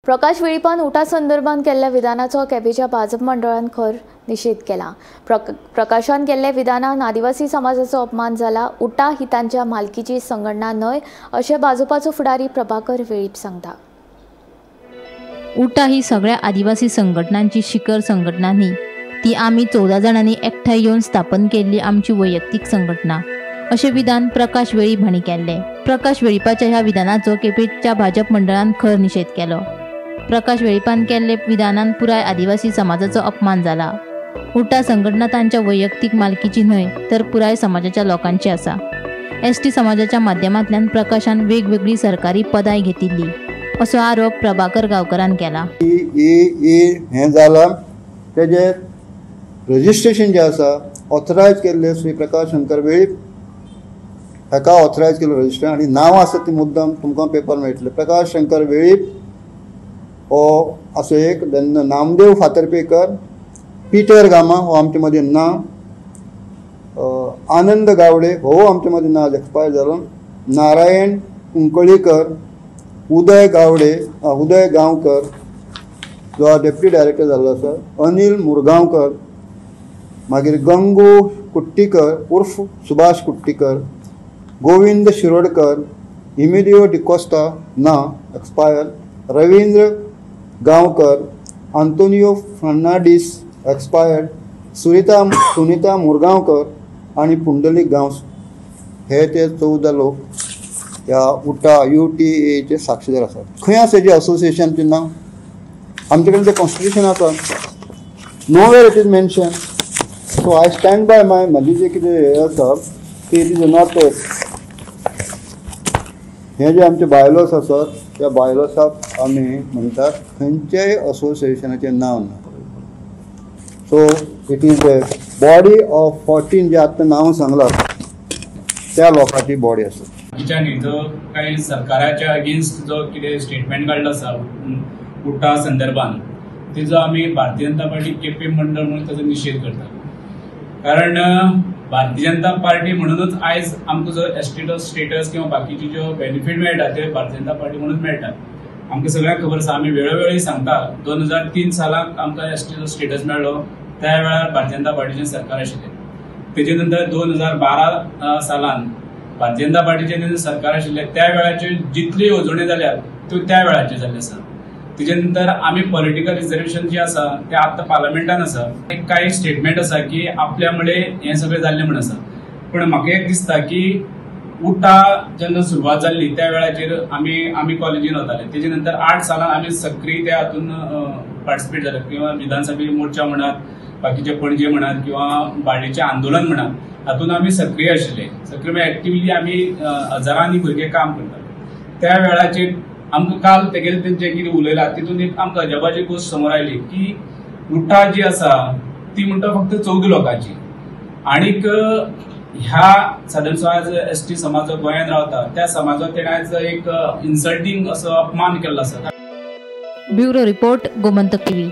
प्रकाश वेळीपान उटा संदर्भात केल्ल्या विधानाचो केपेंच्या भाजप मंडळान खर निषेध केला। प्रकाशान केल्ल्या विधानान आदिवासी समाजाचो अपमान जाला। उटा ही तांच्या मालकीची संघटना न्हय अशें भाजपाचो फुडारी प्रभाकर वेळीप सांगता। उटा ही सगळ्या आदिवासी संघटनांची शिखर संघटना न्ही, ती आमी 14 जाणांनी एकठांय येवन स्थापन केल्ली आमची वैयक्तीक संघटना अशें विधान प्रकाश वेळीप हांणी केल्लें। प्रकाश वेळीपाच्या ह्या विधानाचो केपेंच्या भाजप मंडळान खर निषेध केलो। प्रकाश वेळीपान केल्ले विधानान पुराय आदिवासी समाजाचो अपमान जाला। उटा संघटना तांच्या वैयक्तीक मालकीची न्हय तर पुराय समाजाच्या लोकांची आसा। एसटी समाजाच्या माध्यमांतल्यान प्रकाशान वेगवेगळी सरकारी पदां घेतिल्ली असो आरोप प्रभाकर गांवकरान केला। हें जालां तेजें रजिस्ट्रेशन जें आसा ऑथरायज केल्लें श्री प्रकाश शंकर वेळीप हाका ऑथरायज केल्लो रजिस्ट्रेशन आनी नांव आसा ती मुद्दम तुमकां पेपर मेळटलें। प्रकाश शंकर वेळीप हो असो एक, देन नामदेव फातर्पेकर, पीटर गामा हो आमचे मदीं ना, आनंद गावडे हो आमचे मदीं ना, एक्सपायर जालो, नारायण कुंकळीकर, उदय गावडे, उदय गांवकर जो डेप्युटी डायरेक्टर जाल्लो आसा, अनिल मुरगांवकर, मागीर गंगू कुट्टीकर उर्फ सुभाष कुट्टीकर, गोविंद शिरोडकर, इमिलियो डिकोस्टा ना एक्सपायर, रवींद्र गांवकर, आंतोनियो फर्नांडीस एक्सपायर्ड, सुनीता मुरगांवकर आनी पुंडलीक गांवस हे ते 14 लोक ह्या उटा UTA साक्षीदार आसात। खंय आसा हेजें असोसिएशन नांव? आमचे कडेन तें कॉन्स्टिट्युशन आसा, nowhere it is mention. So I stand by my म्हजी जें कितें हें आसा की it is not, हे जे आमचे बायलॉस आसात त्या बायलॉसाक आमी म्हणटात खंयच्याय असोसिएशनाचें नांव ना। So it is a body of 14 जे आतां नांव सांगलां त्या लोकांची बॉडी आसा। बाकीच्यांनी जो काही सरकाराच्या अगेन्स्ट जो कितें स्टेटमेंट काडलो आसा उटा संदर्भान तेजो आमी भारतीय जनता पार्टी केपें मंडळ म्हणून ताजो निशेध करता। कारण भारतीय जनता पार्टी म्हणूनच आयज आमकां जो एसटीचो स्टेटस किंवा बाकीचे ज्यो बेनिफीट मेळटा ते भारतीय जनता पार्टी म्हणून मेळटा। आमकां सगळ्यांक खबर आसा, आमी वेळोवेळी सांगता 2003 सालाक आमकां एसटीचो स्टेटस मेळ्ळो, त्या वेळार भारतीय जनता पार्टीचें सरकार आशिल्लें। तेजे नंतर 2012 सालान भारतीय जनता पार्टीचें सरकार आशिल्लें, त्या वेळाचेर जितल्यो येवजण्यो जाल्यात त्यो त्या वेळाचेर जाल्ल्यो आसा। तेजे नंतर आमी पॉलिटिकल रिजर्वेशन जे आसा ते आतां पार्लमेंटान आसा। एक कांय स्टेटमेंट आसा की आपल्या मुळे हें सगळें जाल्लें म्हूण आसा, पूण म्हाका एक दिसता की उटा जेन्ना सुरवात जाल्ली त्या वेळाचेर आमी कॉलेजीन वताले। तेजे नंतर 8 सालान आमी सक्रीय त्या हातून पार्टिसिपेट जाले किंवा विधानसभे मोर्चा म्हणात, बाकीचे पणजे म्हणात किंवा बाळीचें आंदोलन म्हणात, हातून आमी सक्रीय आशिल्ले। सक्रीय म्हणजे एक्टिवली आमी हजारांनी भुरगे काम करताले। त्या वेळाचेर आमकां काल तेगेले तेंचे कितें उलयलां तितून एक आमकां अजापाची गोश्ट समोर आयली की उटा जी आसा ती म्हणटा फक्त 14 लोकांची, आणीक ह्या साधारण आज एसटी समाज जो गोंयांत रावता त्या समाजाक तेणें आयज एक इन्सल्टींग असो अपमान केल्लो आसा। Bureau report, Gomantak TV.